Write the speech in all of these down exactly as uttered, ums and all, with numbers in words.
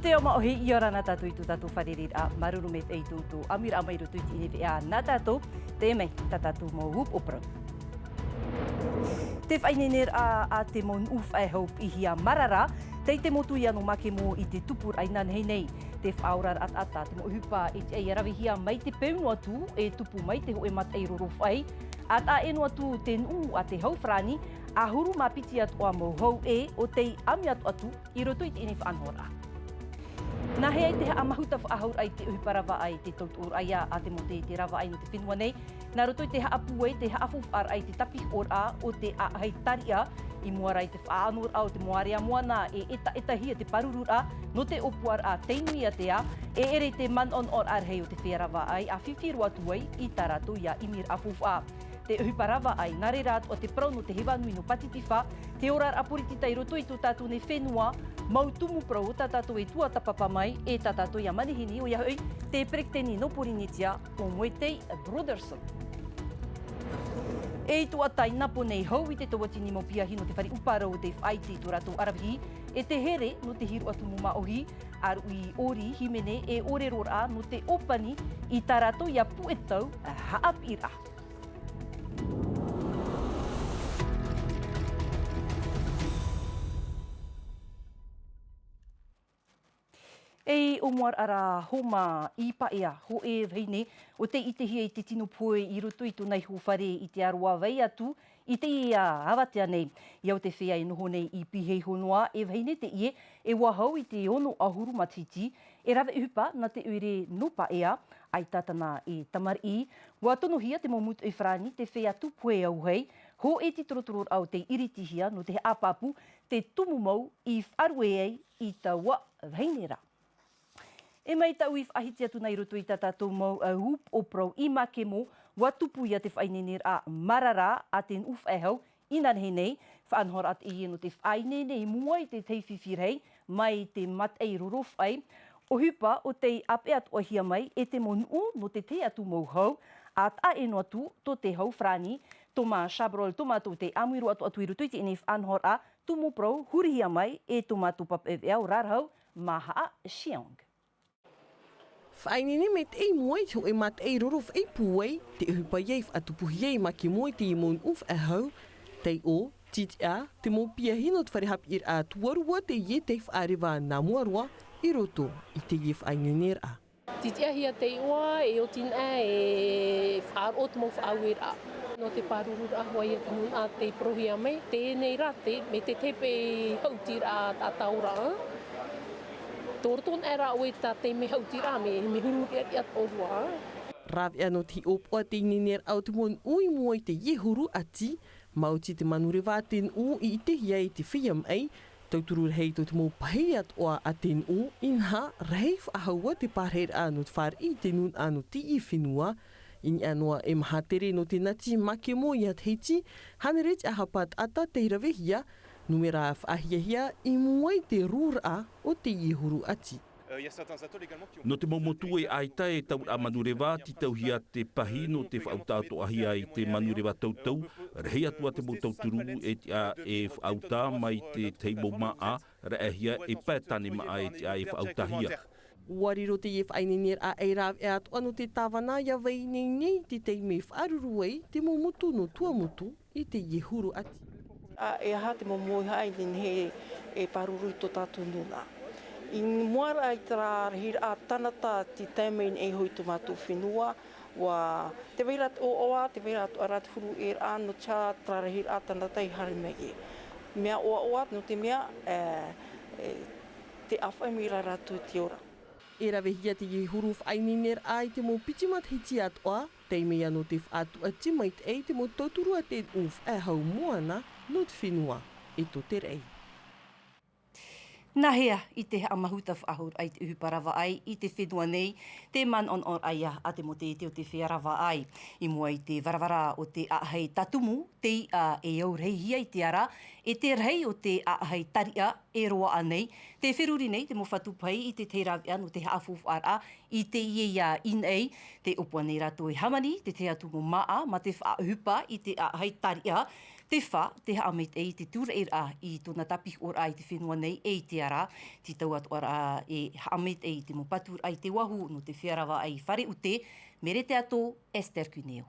Te ao māʻohi, ʻia ora na tātou i tō tātou fārereiraʻa, māuruuru maitaʻi i tō tātou ʻāmuiraʻa mai roto i teie nei veʻa nā tātou, teie mai tā tātou mau upoʻo parau. Te faʻaineineraʻa a te mau nuʻu faʻehau piʻihia marara, tei te motu ia nō Makemo i te tupuraʻa inanahi nei. Te faʻaoraraʻa taʻata, te mau ʻohipa e tiʻa ia ravehia mai te peu noa atu, e tupu mai te hōʻē mataʻi rorofaʻi, ʻa taʻa ʻē noa atu te nuʻu a te hau farāni, ʻahuru mā piti atoʻa mau hau ʻē o tei ʻāmui atoʻa atu i roto i teie nei faʻanahoraʻa. Nā hea i te haʻamāhuta faʻahouraʻa i te ʻohipa ravaʻai, te tautooraʻa ia a te mau taiete ravaʻai nō te fenua nei, nā roto i te haʻapūai, te haʻafaufaʻaraʻa i te tāpihoʻoraʻa o te ʻāʻahi tariʻa, i mua ra i te faʻaʻanoraʻa o te mau ārea moana, e ʻetaʻetahia te pārururaʻa nō te ʻōpuaraʻa tei nui ātea, e ʻere i te manaʻonaʻoraʻa rahi o te feiā ravaʻai, ʻa fifi roa atu ai i tā rātou ia ʻimiraʻa faufaʻa. Te ʻohipa ravaʻai, nā reira atoʻa te parau nō te heva nui nō Pātitifā, te oraraʻa poritita i roto i tō tātou nei fenua, mau tumu parau o tā tātou e tuatāpapa mai, e tā tātou ia manihini, ʻoia hoʻi, te peretiteni nō Pōrīnetia, ʻo Moetai Brotherson. E i tuatāina pō nei hau i te tauatini mau piahi nō te fare ʻupa rau o tei faʻaʻite i tō rātou ʻaravihi, e te here nō te hiroʻa tumu māʻohi, ʻāruʻi ʻori hīmene e ʻōreroraʻa nō te ʻōpani i tā rātou ia puʻe tau haʻapiʻiraʻa. E ʻōmuaraʻa rā, homa i paʻea hōʻē vahine o tei ʻitehia i te tino pohe i roto i tōna iho fare i te aroā vai atu i teie avatea nei. ʻIa ʻo te feiā e noho nei i Pīheihonoa, e vahine teie, e ua hau i te ono ʻahuru matahiti, e rave ʻohipa nā te ʻoire nō paʻea, ʻaita tāna e tamariʻi. Ua tonohia te mau mūtoʻi farāni, te feiā tūpohe auahi, hōʻē titorotororaʻa o tei iritihia nō te haʻapāpū, te tumu mau i faʻarue ai i taua vahine ra. E mai tāʻu i faʻahiti atu nei i roto i tā tātou mau, ā, upoʻo parau i Makemo, ua tupu ia te faʻaineineraʻa marara a te nuʻu faʻehau inanahi nei, faʻanahoraʻa teie nō te faʻaineine i mua i te tahi fifi rahi mai te mataʻi rorofaʻi, ʻohipa o tei ʻāpeʻa atoʻahia mai e te mau nuʻu nō te tahi atu mau hau, ʻa taʻa ʻē noa atu tō te hau farāni, Thomas Chabrol tō mātou tei ʻāmui roa atoʻa atu i roto i teie nei faʻanahoraʻa, tumu parau hurihia mai e tō mātou papaʻi veʻa ʻo Rarahau Mahaa Chiang. Faʻaineine maitaʻi i mua i te hōʻē mataʻi rorofaʻi pūai, te ʻohipa ia i faʻatupuhia i Makemo i teie mau nuʻu faʻehau, taiʻo, tītiʻa, te mau piahi nō te fare haʻapiʻiraʻa tuarua teie tei faʻareva nā mua roa i roto i teie faʻaineineraʻa. Tītiʻahia te iʻoa, e oti anaʻe e faʻaroʻo te mau faʻaueraʻa. Nō te pārururaʻa hoʻi a te nūnaʻa tei parauhia mai, teie nei rā, te, mai te tahi paʻi haʻutiraʻa taʻata ora, tō roto anaʻe rā ʻoe tā teie haʻutiraʻa, mea, mea huru riʻariʻa ʻōrua. Rāveʻa nō te hiʻopoʻa te ineineraʻa o te mau nuʻu i mua i teie huru ʻati, maoti te manureva a te nuʻu i ʻitehia e te feiā maʻi, tauturu rahi tō te mau pahī atoʻa a te nuʻu, inaha, rahi faʻahou ā te pārahiraʻa nō te fāriʻi i te nūnaʻa nō teie fenua. I niʻa noa e mahatere nō te nati Makemo ia Tahiti, hānere te ʻahapa taʻata tei ravehia, nūmera faʻahiahia i mua i te rūraʻa o teie huru ʻati. Nō te mau motu e ʻaita e tauraʻa manureva, tītauhia te pahī nō te faʻautaʻatoʻahia i te manureva tautau, rahi atu ā te mau tauturu e tiʻa e faʻauta mai te tahi mau māʻa, raʻehia e pae tāne māʻa e tiʻa e faʻautahia. ʻUa riro teie faʻaineineraʻa ei rāveʻa atoʻa nō te tāvana ʻia vai ineine i te taime e faʻaruru ai te mau motu nō Tuamotu i teie huru ʻati. ʻA, e aha te mau mōihaʻa i nehenehe e pāruru i tō tātou nūnaʻa. I mua ra i terā rahiraʻa tangata tei tae mai nei iho i tō mātou fenua, ʻua, tē vai ra te ʻoaʻoa, tē vai ra atoʻa ra te huru ʻē ra, nō te aha terā rahiraʻa tangata i haere mai ē. Mea ʻoaʻoa, nō te mea, e, e, tē ʻāfaʻi mai ra rātou i te ora. E ravehia teie huru faʻaineineraʻa i te mau piti matahiti atoʻa, taime ia nō te faʻatuʻati maitaʻi i te mau tauturu a te nuʻu faʻehau moana nō te fenua e tō te raʻi. Nā hea i te haʻamāhuta faʻahouraʻa i te ʻohipa ravaʻai i te fenua nei, te manaʻonaʻoraʻa ia a te mau taiete o te feiā ravaʻai. I mua i te varavara o te ʻāʻahi tātumu, te iʻa e au rahihia i te ara, e te rahi o te ʻāʻahi tariʻa e roaʻa nei, tē feruri nei te mau fatu pahi i te tahi rāveʻa nō te haʻafaufaʻaraʻa i teie ia inaʻi, tē ʻōpua nei rātou e hāmani te tahi atu mau māʻa mā te faʻaʻohipa i te ʻāʻahi tariʻa, Te fā, te haʻamaitaʻi i te tūraʻiraʻa i tōna tāpihoʻaraʻa i te fenua nei e i te ara. Te tau atoʻa rā e haʻamaitaʻi i te mau paturaʻa i te vāhi nō te feiā ravaʻai fare ʻute, Merete Ato, Esther Cuneo.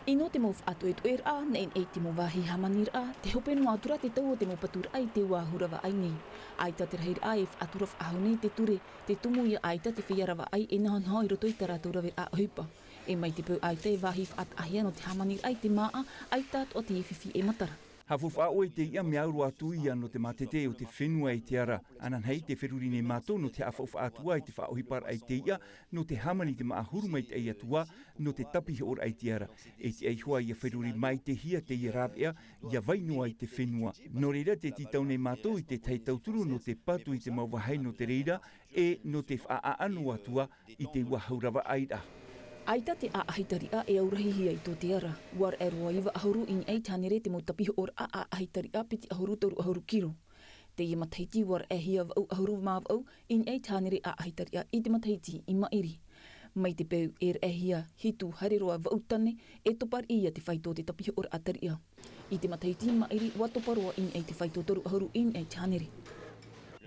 Ino te mau faʻatoʻetoʻeraʻa, neʻineʻi te mau vāhi hāmaniraʻa, te hope noa atu rā te tau o te mau paturaʻa i te vāhi ravaʻai nei. ʻAita te rahiraʻa e faʻatura faʻahou nei te ture, te tumu ia ʻaita te feiā ravaʻai e nahonaho i roto i tā rātou raveraʻa ʻohipa. E mai te peu ʻaita e vāhi faʻataʻahia nō te hāmaniraʻa i te māʻa, ʻaita atoʻa te fifi e matara. Haʻafaufaʻa ʻoe i te iʻa, mea au roa atu ia nō te mātete o te fenua e te ara. Ananahi te feruri nei mātou nō te haʻafaufaʻa atu ā i te faʻaʻohiparaʻa i te iʻa, nō te hāmani i te māʻa huru maitaʻi atu ā, nō te tāpihoʻaraʻa i te ara. E tiʻa iho ā ʻia feruri maitaʻihia teie rāveʻa, ʻia vai noa i te fenua. Nō reira tē tītau nei mātou i te tahi tauturu nō te patu i te mau vāhi nō te reira, e nō te faʻaʻano atu ā i te vāhi ravaʻairaʻa. ʻAita te ʻaʻahi tariʻa e aurahihia i tō te ara. ʻUa raʻe roa iva ʻahuru i niʻa i te hānere te mau tāpihoʻaraʻa ʻaʻahi tariʻa piti ʻahuru toru ʻahuru kiro. Teie matahiti ʻua raʻehia vaʻu ʻahuru mā vaʻu i niʻa i te hānere ʻaʻahi tariʻa i te matahiti i maʻiri. Mai te peu e raʻehia hitu haere roa vaʻu tane, e topa riʻi ia te faito o te tāpihoʻaraʻa tariʻa. I te matahiti i maʻiri ʻua topa roa i niʻa i te faito toru ʻahuru i niʻa i te hānere.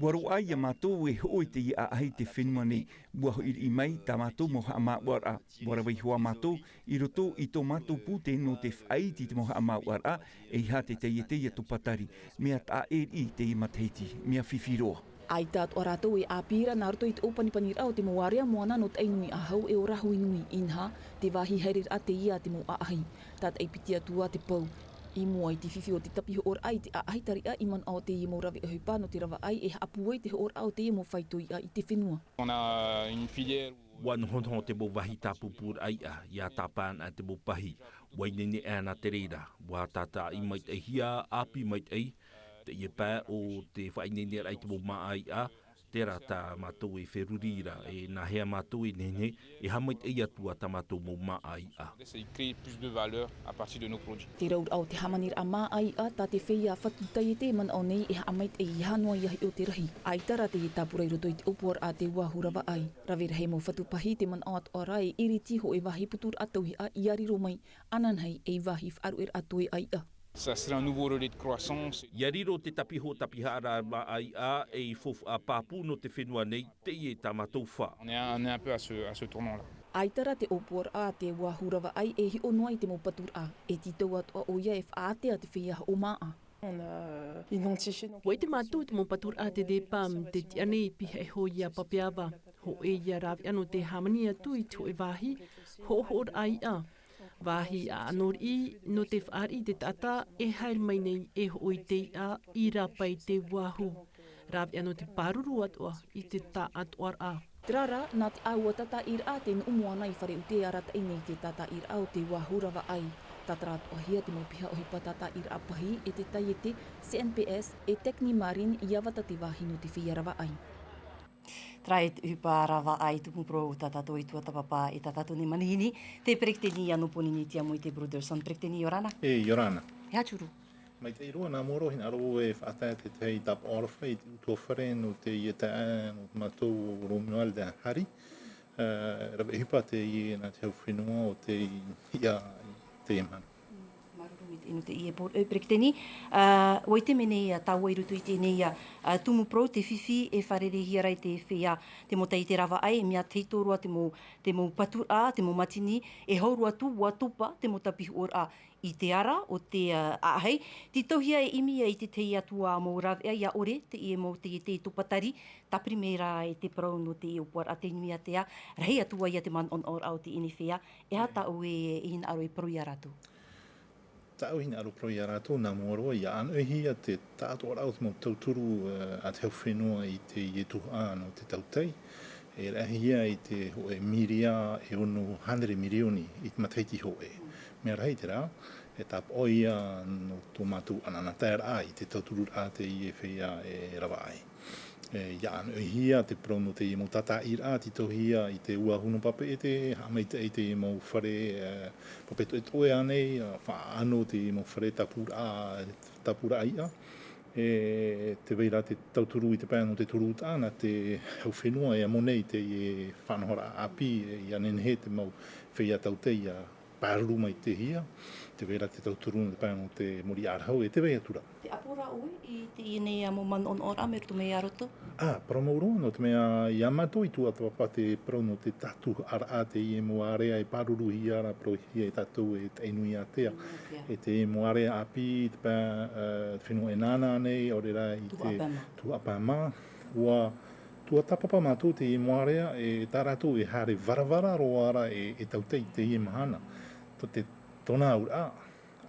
ʻUa roaʻa ia mātou e hoʻo i teie ʻaʻahi i te fenua nei. ʻUa hoʻi riʻi mai tā mātou mau haʻamāuʻaraʻa. ʻUa rave iho ā mātou i roto i tō mātou pūtē nō te faʻaiti i te mau haʻamāuʻaraʻa, ʻeiaha te taiete ʻia topa tari. Mea taʻa ʻē riʻi teie matahiti, mea fifi roa. ʻAita atoʻa rātou e ʻāpī ra nā roto i te ʻōpanipaniraʻa o te mau area moana nō Taʻinui-ʻĀhau e ʻo Rāhui-nui, inaha, te vāhi haereraʻa teie a te mau ʻaʻahi. Tātaʻi piti atu ā te pou. I mua i te fifi o te tāpihoʻaraʻa i te ʻaʻahi tariʻa i manaʻo teie mau rave ʻohipa nō te ravaʻai e haʻapūai te hoʻoraʻa o teie mau faito iʻa i te fenua. On a une filière où ʻUa nohonoho te mau vāhi tāpūpūraʻa iʻa, ʻia tāpaʻo ana te mau pahi. ʻUa ineine ana te reira, ʻua tātaʻi maitaʻihia, ʻāpī maitaʻi, teie pae o te faʻaineineraʻa i te mau māʻa iʻa, terā tā mātou e feruri ra, e nāhea mātou e nehenehe e haʻamaitaʻi atu ā tā mātou mau māʻa iʻa. C'est de créer plus de valeur à partir de nos produits. Te rauraʻa o te hāmaniraʻa māʻa iʻa, tā te feiā fatu taiete e manaʻo nei e haʻamaitaʻi i hānoa i a hiʻo te rahi. ʻAita rā teie tāpura i roto i te ʻōpuaraʻa a te vāhi ravaʻai. Rave rahi mau fatu pahi te manaʻo atoʻa ra e iriti hōʻē vāhi puturaʻa tauihaʻa ʻia riro mai, ananahi ei vāhi faʻaruʻeraʻa toe iʻa. Ça serait un nouveau relais de croissance. ʻIa riro te tāpiho tāpihoʻaraʻa māʻa iʻa ei faufaʻa pāpū nō te fenua nei, teie tā mātou fā. On est un, on est un peu à ce, à ce tournant-là. ʻAita rā te ʻōpuaraʻa a te vāhi ravaʻai e hiʻo noa i te mau paturaʻa, e tītau atoʻa ʻoia e faʻaātea te feiā hoʻo māʻa. On a identifié donc ʻUa ʻite mātou te mau paturaʻa te DEPAM, te tiʻa nei e pihaʻi iho ia Papeʻava. Hōʻē ia rāveʻa nō te hāmani atu i te hōʻē vāhi hoʻohoʻoraʻa iʻa. Vāhi ʻaʻano riʻi nō te fāriʻi i te taʻata e haere mai nei e hoʻo i te iʻa i rāpae i te vāhi. Rāveʻa nō te pāruru atoʻa i te taʻatoʻaraʻa. Terā rā, nā te ʻāua tātaʻiraʻa te nuʻu moana i Fareʻute e arataʻi nei i te tātaʻiraʻa o te vāhi ravaʻai. Tātara atoʻahia te mau piha ʻohipa tātaʻiraʻa pahi e te taiete, CNPS, e Technimarine, ʻia vata te vāhi nō te feiā ravaʻai. Terā e te ʻohipa ravaʻai tumu parau tā tātou i tuatāpapa e tā tātou nei manihini, te peretiteni a nō Pōrīnetia mo te Brotherson. Peretiteni, ʻia ora na. E, ʻia ora na. E aha te huru? Maitaʻi roa, nā mua roa, hinaʻaro e faʻatae te tahi tāpaʻo aroha i te ʻutuāfare nō teie taeaʻe, nō te mātou Romuald Hari. Ā, rave ʻohipa teie nā te hau fenua o te iʻa i teie mahana. Māuruuru maitaʻi nō teie pō-, e, peretiteni. Ā, ʻua ʻite mai nei, ā, tāua i roto i teie nei, ā, ā, tumu parau, te fifi e fārereihia ra e te feiā, te mau taiete ravaʻai, e mea tahito roa te mau, te mau paturaʻa, te mau mātini, e hau roa atu, ʻua topa te mau tāpihoʻaraʻa i te ara o te, ā, ʻaʻahi. Tītauhia e ʻimi i te tahi atu ā mau rāveʻa, ʻia ʻore teie mau taiete e topa tari, tāpiri mai rā e te parau nō te ʻōpuaraʻa Te Nui Ātea, rahi atu ā ia te manaʻonaʻoraʻa o teie nei feiā, e aha tāʻu e, e hinaʻaro e parau ia rātou? Tāʻu hinaʻaro parau ia rātou, nā mua roa, ʻia ʻānoʻihia te taʻatoʻaraʻa o te mau tauturu, ā, a te hau fenua i teie tuhaʻa nō te tautai, e raʻehia i te hōʻē miria e ono hānere mirioni i te matahiti hōʻē. Mea rahi terā, e tāpaʻo ia nō tō mātou anaanataeraʻa i te tautururaʻa teie feiā e ravaʻai. E, ʻia ʻānoʻihia te parau nō teie mau tātaʻiraʻa, tītauhia i te ua huna papeʻete, haʻamaitaʻi i te mau fare, e, pape toʻetoʻe ānei, ā, faʻaʻano te mau fare tāpūraʻa, tāpūraʻa iʻa. E, tē vai ra te tauturu i te pae nō te turu taʻa, nā te hau fenua e amo nei teie faʻanahoraʻa ʻāpī, e, ʻia nehenehe te mau feiā tautai ʻia pāruru mai te hia, tē vai ra te tauturu nō te pae nō te mōrī ʻārahu e tē vai atu ra. Te ʻapo ra ʻoe i teie nei mau manaʻonaʻoraʻa mai roto mai iā rātou? Ā, parau mau roa, nō te mea iā mātou i tuatāpapa te parau nō te tātuhaʻaraʻa, teie mau ārea e pāruruhia ra, parauhia e tātou e taʻi nui ātea. Mm, ātea. E te mau ārea ʻāpī, te pae, ā, te fenua ʻEnana nei, ʻaore rā i te Tuhaʻa Pāmā. Tuhaʻa Pāmā. ʻUa tuatāpapa mātou teie mau ārea, e tā rātou e haere varavara roa ra e, e tautai i teie mahana. Tō te, tōna auraʻa,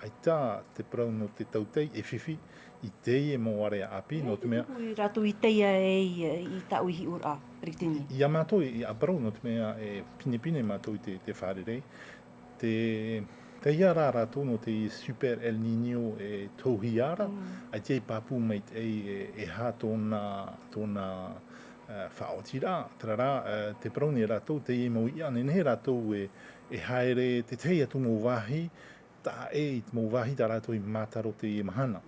ʻaita te parau nō te tautai e fifi i teie mau ārea ʻāpī, nō te mea. Pū rātou i teie e, i, i tāʻu i hiʻoraʻa, Peretiteni. Iā mātou i, i ʻāparau, nō te mea e pinepine mātou i te, te fārerei. Te, teie rā rātou nō te Super El Niño e tohuhia ra, Mm. ʻaita e pāpū maitaʻi e, e aha tōna, tōna, ā, faʻaotiraʻa, terā rā, ā, te parau nei rātou, teie mau iʻa, nehenehe rātou e, e haere te tahi atu mau vāhi, taʻa ʻē i te mau vāhi tā rātou i mātaro teie mahana.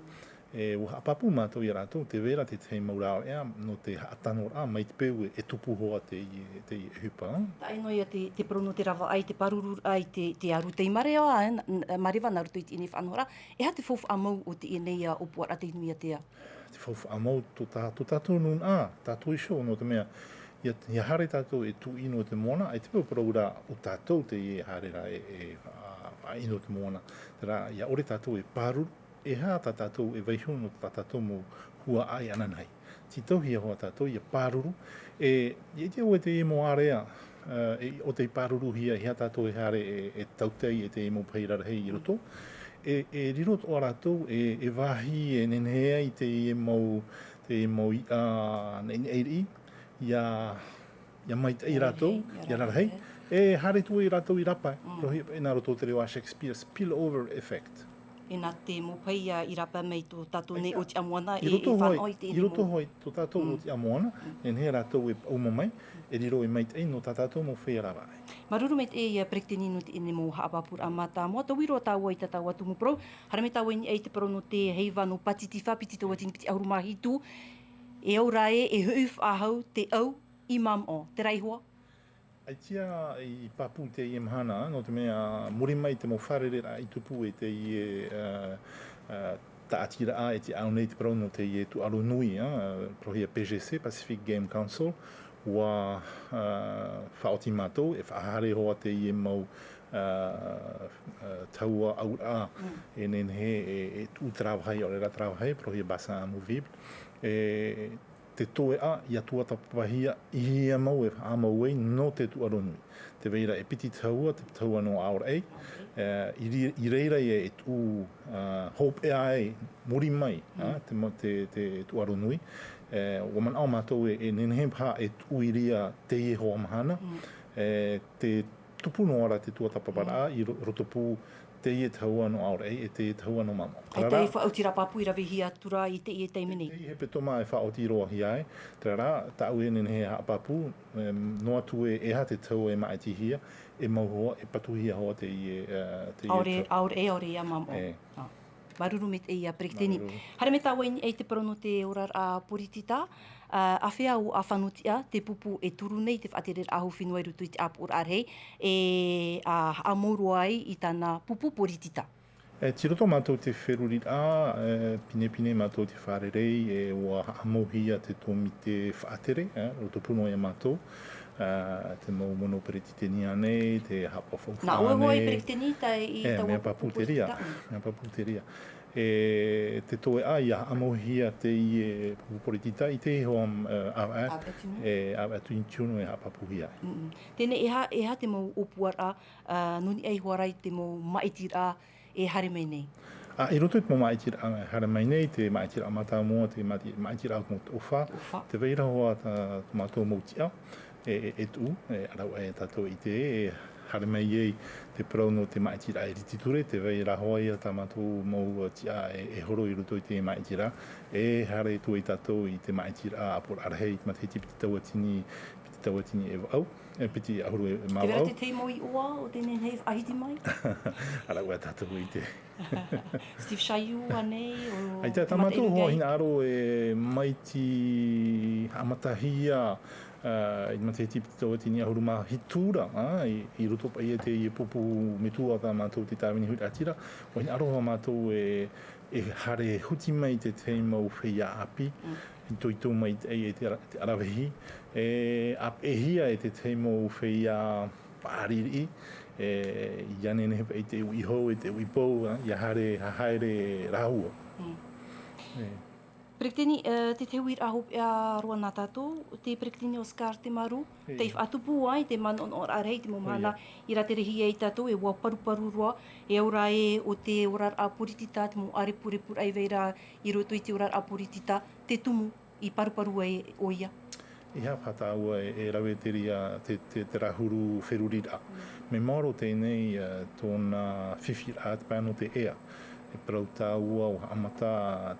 E, ʻua haʻapāpū mātou iā rātou, tē vai ra te tahi mau rāveʻa nō te haʻatanoraʻa mai te peu e, e tupu hoʻi teie, teie ʻohipa. Taʻa ʻē noa ia te, te parau nō te ravaʻai, te pārururaʻa i te, te aru tei marea, ā, n-, n-, mareva nā roto i teie nei faʻanahoraʻa, e aha te faufaʻa mau o teie nei, ā, ʻōpuaraʻa tei nui ātea? Te faufaʻa mau tō tā-, tō tātou nūnaʻa, tātou iho, nō te mea, ʻia, ʻia haere tātou e tuʻi nō te moana, e te peu parau ra ʻo tātou teie e haere ra e, e, ā, ʻāʻī nō te moana. Terā, ʻia ʻore tātou e pāruru, e aha tā tātou e vaiiho nō tā tātou mau huaʻai ananahi. Tītauhia hoʻi tātou ʻia pāruru, e, ʻia ʻite ʻoe teie mau ārea, ā, e, ʻo tei pāruruhia, e aha tātou e haere e, e tautai e teie mau pahi rarahi i roto. E, e riro atoʻa rātou, e, e vāhi, e nehenehe ai teie mau, teie mau iʻa, neʻineʻi riʻi, ʻia, ʻia maitaʻi rātou, Rarahi, ʻia ʻia rarahi. rarahi. E haere atu ai rātou i rāpae, Mm. rohi, e nā roto te reo a Shakespeare, spill over effect. E nā te mau pahi ʻia rāpae mai tō tātou nei ʻōtiʻa moana, I e, roto e hoʻi, fānaʻo i te i roto mau hoʻi tō tātou Mm. ʻōtiʻa moana, Mm. nehenehe rātou e paʻuma mai, e riro e maitaʻi nō tā tātou mau feiā ravaʻai. Māuruuru maitaʻi, ā, Peretiteni nō teie nei mau haʻapāpūraʻa mātāmua, tauihaʻa tāua i tā tāua tumu parau, haere mai tāua i niʻa i te parau nō te heiva nō Pātitifā, piti tauatini piti ʻahuru mā hitu, e au ra ē, e hoʻi faʻahou te au i Māmoʻo, terā iho ā? ʻAita i pāpū teie mahana, nō te mea, muri mai te mau fārereiraʻa i tupu e teie, ā, ā, tāʻatiraʻa e te ao nei te parau nō teie tūʻaro nui, ā, parauhia P G C, Pacific Game Council, ʻua, ā, faʻaoti mātou, e faʻahaere hoʻi teie mau, ā, ā, tahua auraʻa, Mm. e nehenehe, e, e tuʻu terā vāhi, ʻaore rā terā vāhi, parauhia bassin amovible, e, te toeʻa, ʻia tuatāpapahia, ʻihia mau e faʻaʻamau ai nō te tūʻaro nui. Tē vai ra e piti tahua, te tahua nō Aoraʻi, e, i ri-, i reira ia e tuʻu, ā, hopeʻa ai, muri mai, ā, Mm. te ma-, te, te tūʻaro nui. E, ʻua manaʻo mātou e, e nehenehe paha e tuʻu i reira teie hoʻi mahana. Mm. E, te tupu noa ra te tuatāpaparaʻa Mm. i ro-, rotopū teie tahua nō Aoraʻi, e teie tahua nō Māmoʻo. ʻAita e faʻaoti ra pāpū i ravehia atu ra i teie taime nei. Teie hepetoma e faʻaoti roa hia ai, terā rā, tāʻu e nehenehe e haʻapāpū, e, noa atu e, e aha te tahua e māʻitihia, e mau hoʻi, e patuhia hoʻi teie, e, teie ʻAore, tahua. ʻaore, e ʻaore ia Māmoʻo. E. Ā. Māuruuru maitaʻi ia Peretiteni. Māuruuru. Haere mai tāua i niʻa i te parau nō te oraraʻa poritita, ā, āfea ʻua fānauhia te pupu e turu nei te faʻatereraʻa hau fenua i roto i te ʻāpoʻoraʻa rahi, e, ā, haʻamau roa ai i tāna pupu poritita. E, tei roto mātou te feruriraʻa, e, pinepine mātou te fārerei, e, ʻua haʻamauhia te tōmite faʻatere, e, rotopū noa ia mātou, e, te mau mono peretiteni nei, te haʻapaʻo faufaa Nā ʻoe hoʻi nei. Peretiteni, tā i E, taua mea pāpū te reira, poritita. Mea pāpū te reira. E, te toeʻa ʻia haʻamauhia teie pupu poritita i te iho, e, ʻāvaʻe, ʻĀvaʻe tino. E, ʻāvaʻe tino e haʻapāpūhia ai. Mm-mm. Teie, e aha, e aha te mau ʻōpuaraʻa, ā, nō niʻa iho ā ra i te mau māʻitiraʻa e haere mai nei? Ā, i roto i te mau māʻitiraʻa e haere mai nei, te māʻitiraʻa mātāmua, te māʻiti-, māʻitiraʻa o te mau toʻofa. Toʻofa. Tē vai ra hoʻi tā, tō mātou mau tiʻa, e, e, e tuʻu, e, ʻaita rā e tātou e ʻite, e haere mai ai te parau nō te māʻitiraʻa iriti ture, tē vai ra hoʻi tā mātou mau tiʻa e, e horo i roto i te māʻitiraʻa, e haere atu ai tātou i te māʻitiraʻa ʻāpoʻoraʻa rahi, te matahiti piti tauatini, piti tauatini e vaʻu, e piti ʻahuru e mā vaʻu. Tē vai ra te tahi mau iʻoa o tē nehenehe e faʻahiti mai? ʻAita rā tātou e ʻite. Steve Chayou ānei, ʻo ʻAita, te tā mātou matahiti hoʻi nei? Hinaʻaro e maʻiti haʻamatahia, I te matahiti piti tauatini ʻahuru mā hitu ra, ā, i, i roto paʻi i teie pupu metua tā mātou te tāvini huiraʻatira, ʻua hinaʻaro mātou e, e haere huti mai te tahi mau feiā ʻāpī, itoito mai te, e te ara-, te ʻaravihi, e ʻāpeʻehia e te tahi mau feiā paʻari riʻi, e, ʻia nehenehe paʻi te uʻi hou, e te uʻi pou, ā, ʻia haere, haere rāua. E. Peretiteni, e, te, te huiraʻa hopeʻa roa nā tātou, te Peretiteni Oscar Temaru, tei faʻatupu ai te manaʻonaʻoraʻa rahi i te mau mahana i rāterehia ai tātou, e ʻua paruparu roa, e au ra ē ʻo te oraraʻa poritita, te mau ʻare purepure i vai ra i roto i te oraraʻa poritita, te tumu i paruparu ai ʻoia. ʻEiaha paha tāua e, e rave te reira, te, te, terā huru feruriraʻa. Mea maoro teie nei, e, tōna fifiraʻa te pae nō te ea. E parau tāua ʻua haʻamata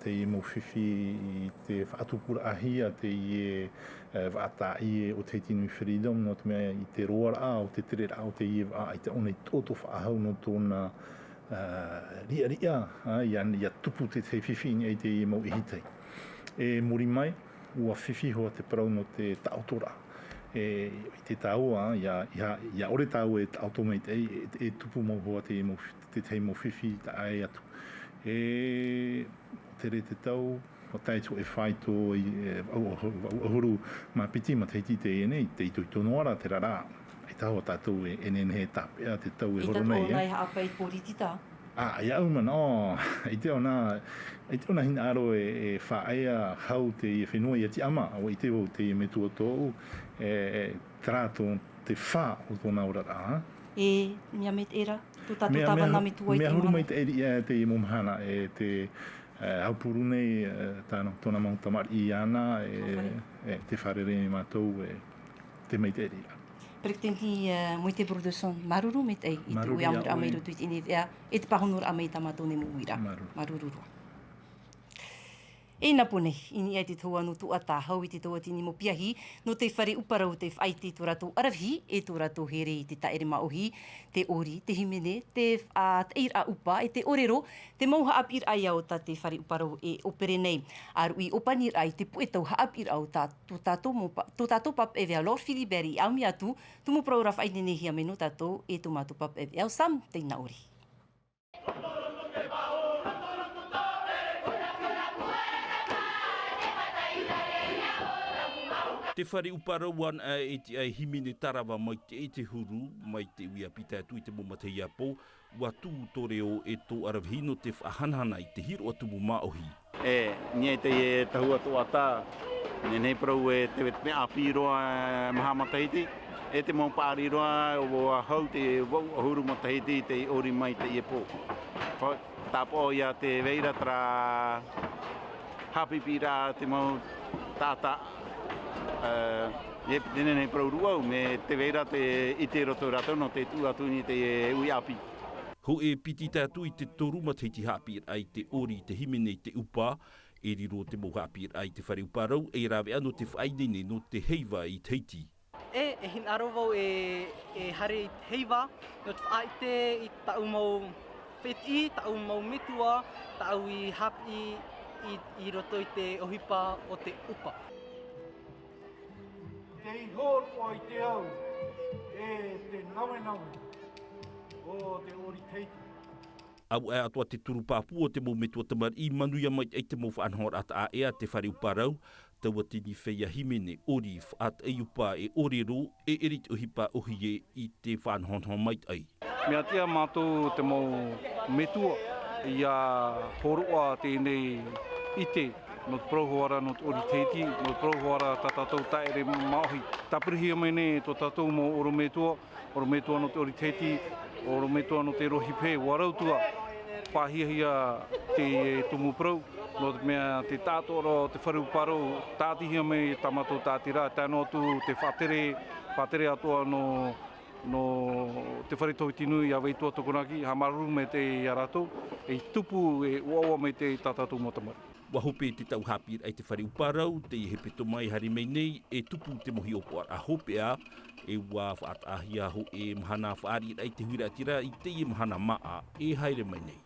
teie mau fifi i te faʻatupuraʻahia teie, e, vaʻa tāʻie ʻo Tahiti Nui Freedom, nō te mea i te roaraʻa o te tereraʻa o teie vaʻa, ʻaita ʻōna i tōtō faʻahou nō tōna, e, riʻariʻa, ā, ʻia, ʻia tupu te, te fifi i niʻa i teie mau ʻihitai. E muri mai, ʻua fifi hoʻi te parau nō te taʻotoraʻa. E, ʻite tāua, ʻia, ʻia, ʻia ʻore tāua e taʻoto maitaʻi, e, e tupu mau hoʻi te mau fi-, te tahi mau fifi i taʻa ʻē atu. E, tere te tau, ʻua tae atu e fā i tō, e, vaʻu ʻahu-, vaʻu ʻahuru mā piti matahiti teie nei, te itoito noa ra, terā rā, ʻaita hoʻi tātou e, e nehenehe e tāpeʻa te tau e horo nei, e. ʻAita tōna e haʻapae i poritita. Ā, ʻia au manaʻo, ʻaita ʻōna, ʻaita ʻōna hinaʻaro e, e faʻaea hau teie fenua ʻia tiʻamā, ʻua ʻite vau teie metua tōʻu, e, e, terā tō te fā o tōna oraraʻa. E, mea maitaʻi ra, tō tātou tāvana metua i te mahana. Mea huru maitaʻi riʻi teie mau mahana, e, te, e, aupuru nei, e, tāna, tōna mau tamariʻi iāna, e, e, tē fārerei nei mātou, e, te maitaʻi riʻi ra. Peretiteni, e, Moite Brotherson, māuruuru maitaʻi i te uiʻamuraʻa mai i roto i teie nei veʻa, e te pāhonoraʻa mai i tā mātou nei mau uiraʻa. Māuruuru. Māuruuru roa. E nā pō nei, i niʻa i te tohu ʻānō tuatāhau i te tauatini mau piahi, nō te fare ʻuparau tē faʻaʻite i tō rātou ʻaravihi, e tō rātou here i te tāʻere māʻohi, te ʻori, te hīmene, te faʻateʻiraʻa ʻupa, e te ʻōrero, te mau haʻapiʻiraʻa ʻia ʻō tā te fare ʻuparau e ʻōpere nei. ʻA ruʻi ʻōpaniraʻa i te puʻe tau haʻapiʻiraʻa o tā, tō tātou mau pa-, tō tātou papaʻi veʻa Lord Philibert i ʻaumi atu, tumu parau ra faʻaineinehia mai nō tātou e tō mātou papaʻi veʻa ʻo Sam Teinaʻori. Te fare ʻuparau anaʻe e tiʻa e hīmene tarava mai te, i te huru, mai te uiʻāpī tae atu i te mau matahiapo, ʻua tuʻu tō reo e tō ʻaravihi nō te faʻahanahana i te hiroʻa tumu māʻohi. E, i niʻa i teie tahua toʻatā, nehenehe parau e te, te mea ʻāpī roa, e, maha matahiti, e te mau paʻari roa, ʻua hau te vaʻu ʻahuru matahiti tei ʻori mai i teie pō. Fa-, tāpaʻo ʻia te vai ra terā haʻapiʻiraʻa te mau taʻata, e, e nehenehe parau rūʻau, mai te vai ra te ʻite i roto ia rātou nō te tuʻu atu i niʻa i te uiʻāpī. Hōʻē piti tae atu i te toru matahiti haʻapiʻiraʻa i te ʻori, te hīmene, te ʻupa, e riro te mau haʻapiʻiraʻa i te fare ʻuparau, e rave ʻana te faʻaineine nō te heiva i Tahiti. E, e hinaʻaro vau e, e haere i te heiva, nō te faʻaʻite i tāʻu mau fētiʻi, tāʻu mau metua, tāʻu i haʻapiʻi i, i roto i te ʻohipa o te ʻupa. Tei hōroʻa i te au, e te navenaveʻa o te ʻori Tahiti. Auaʻe atoʻa te turu pāpū o te mau metua tamariʻi, manuia mai te mau faʻanahoraʻa taʻa ʻē a te fare ʻuparau, tauatini feiā hīmene, ʻori, faʻateʻi ʻupa, e ʻōrero, e ʻere i te ʻohipa ʻōhie i te faʻanahonaho maitaʻi. Mea tiʻa mātou te mau metua, ʻia hōroʻa teie nei ʻite, nō te parau hoʻi ra nō te ʻori Tahiti, nō te parau hoʻi ra tā tātou tāʻere māʻohi. Tāpirihia mai nei tō tātou mau ʻorometua, ʻorometua nō te ʻori Tahiti, ʻorometua nō te rohe pehe, ʻua rautua, pāhiahia te tumu parau, nō te mea te taʻatoʻaraʻa o te fare ʻuparau, tāʻatihia mai tā mātou tāʻatiraʻa, tae noa atu te faʻatere, faʻatere atoʻa nō, nō te fare tauhiti nui a Vaituatokonaki, haʻamāuruuru maitaʻi ia rātou, e tupu, e ʻoaʻoa maitaʻi tā tātou mau tamariʻi. ʻUa hope te tau haʻapiʻiraʻa i te fare ʻuparau, teie hepetoma e haere mai nei, e tupu te mau hiʻopoʻaraʻa hopeʻa, e ʻua faʻataʻahia hōʻē mahana fāriʻiraʻa i te huiraʻatira i teie mahana māʻa e haere mai nei.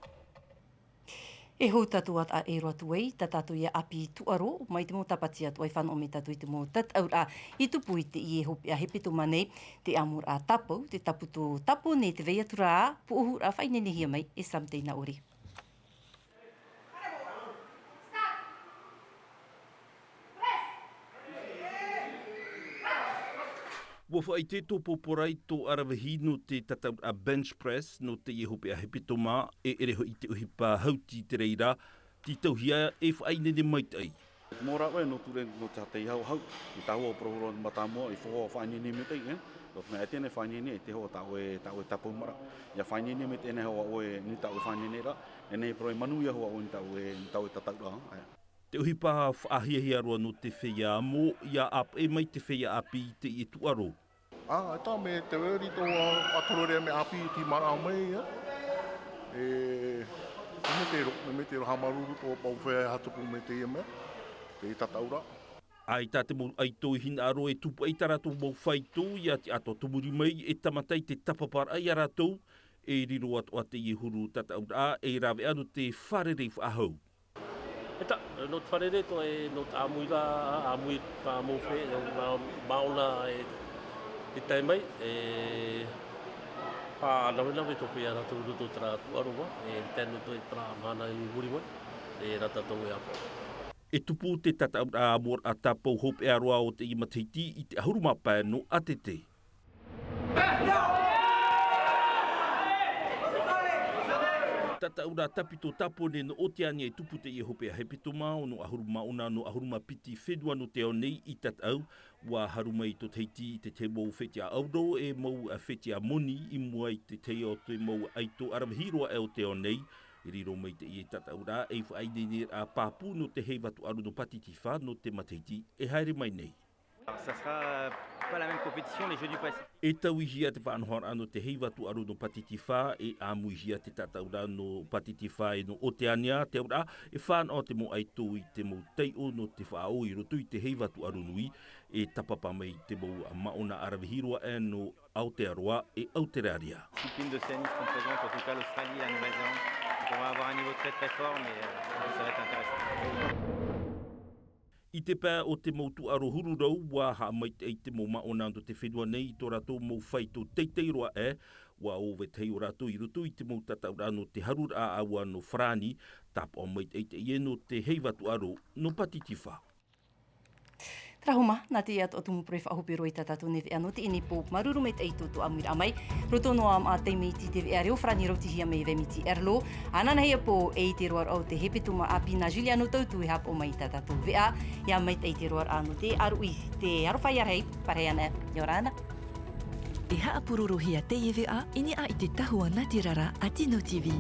E hou tātou atu ai, tā tātou ia ʻāpī tūʻaro, mai te mau tāpati atu ai fānaʻo mai tātou i te mau tataʻuraʻa i tupu i teie hopeʻa hepetoma nei, te ʻāmoraʻa tāpau, te tāpū tō tāpō nei te vai atu ra, pūʻohuraʻa faʻaineinehia mai e Sam Teinaʻori. Ua faʻaʻite tō Poporai tō Aravihi nō te tataʻuraʻa bench press nō teie hopeʻa hepetoma, e ʻere hoʻi te ʻohipa hauti i te reira, tītauhia e faʻaineine maitaʻi. Te mau rāveʻa nō ture, nō te hātei hauhau, i tāua o Parauhuru Mātāmua, i faʻa-, faʻaineine maitaʻi, e? Nō te mea e teie nei faʻaineine, e te hoa tā ʻoe, tā ʻoe tāpaumāraʻa. ʻIa faʻaineine maitaʻi nei hoʻi ʻoe, nō tā ʻoe faʻaineineraʻa, e nei parau e manuia hoʻi ʻoe nō tā ʻoe, nō tā ʻoe tataʻuraʻa, e? Te ʻohipa faʻahiahia roa nō te feiā amo, ʻia ʻāpeʻe mai te feiā ʻāpī i teie tūʻaro. Ā, e tā, mea tē vai ra tō faʻatorōʻa mea ʻāpī i te tīmāraʻa mai, e. E, mea mea tē ro, mea mea tē ro haʻamāuruuru tō pau feiā e hātupu mai teie mea, te tataʻuraʻa. ʻAita te mau ʻaito i hinaʻaro e tupu ai tā rātou mau faito, ʻia tiʻa atoʻa tō muri mai, e tāmata i te tāpaparaʻa ia rātou, e riro atoʻa teie huru tataʻuraʻa, e rāveʻa nō te fārerei faʻahou. E tā, nō te fārerei atoʻa, e nō te ʻāmui ra, ʻāmui tā mau feiā, mā-, māʻona e te tae mai, e faʻanavenave tō feiā rātou i roto i terā tūʻaro, e tae noa atu i terā mahana i muri mai, e rā tātou e ʻāpeʻe. E tupu te tataʻuraʻa ʻāmoraʻa tāpau hopeʻa roa o teie matahiti i te ʻahuru mā pae nō ʻĀtete. Tataʻuraʻa tāpito Tāpōnē nō Oteania e tupu teie hopeʻa hepetoma, ono ʻahuru mā ono, ono ʻahuru mā piti fenua nō te ao nei i tataʻu, ʻua haru mai tō Tahiti i te tahi mau fetiʻa ʻauro, e mau fetiʻa moni i mua i te tahi o te mau ʻaito aravihi roa aʻe o te ao nei, e riro mai teie tataʻuraʻa ei faʻaineineraʻa pāpū nō te heiva tūʻaro nō Pātitifā nō te matahiti e haere mai nei. Alors, ça sera, euh, pas la même compétition, les Jeux du Pacifique. E tauihia te faʻanahoraʻa nō te heiva tūʻaro nō Pātitifā, e ʻāmuihia te tataʻuraʻa nō Pātitifā e nō Oteania, te auraʻa, e fānaʻo te mau ʻaito i te mau taiʻo nō te faʻaō i roto i te heiva tūʻaro nui, e tāpapa mai te mau māʻona aravihi roa aʻe nō Aotearoa e Aoteraria. Discipline d'océanisme qu'on présente, en tout cas l'Australie et la Nouvelle-Zélande. Donc on va avoir un niveau très, très fort, mais, euh, ça va être intéressant. I te pae o te mau tūʻaro huru rau, ʻua haʻamaitaʻi te mau māʻona nō te fenua nei i tō rātou mau faito teitei roa aʻe, ʻua ō vetahi o rātou i roto i te mau tataʻuraʻa nō te haruraʻa ʻāua nō Farāni, tāpaʻo maitaʻi teie nō te heiva tūʻaro nō Pātitifā. Terā Homa, nā te atoʻa tumu parau faʻahope roa i tā tātou nei veʻa nō teie nei pō, māuruuru maitaʻi i tō ʻāmuiraʻa mai. Roto noa ā maʻa taime iti i te veʻa reo Farāni rautihia mai e Vemiti Erlo. Ananahi ā pō, e i te roaraʻa o te hepetoma ʻāpī nā Juliano Tautu e haʻapaʻo mai i tā tātou veʻa. ʻIa maitaʻi te roaraʻa nō te ʻāruʻi, te aroha ia rahi, parahiraʻa, ʻia ora na. E haʻapurorohia teie veʻa i niʻa i te tahua nātirara a Tino TV.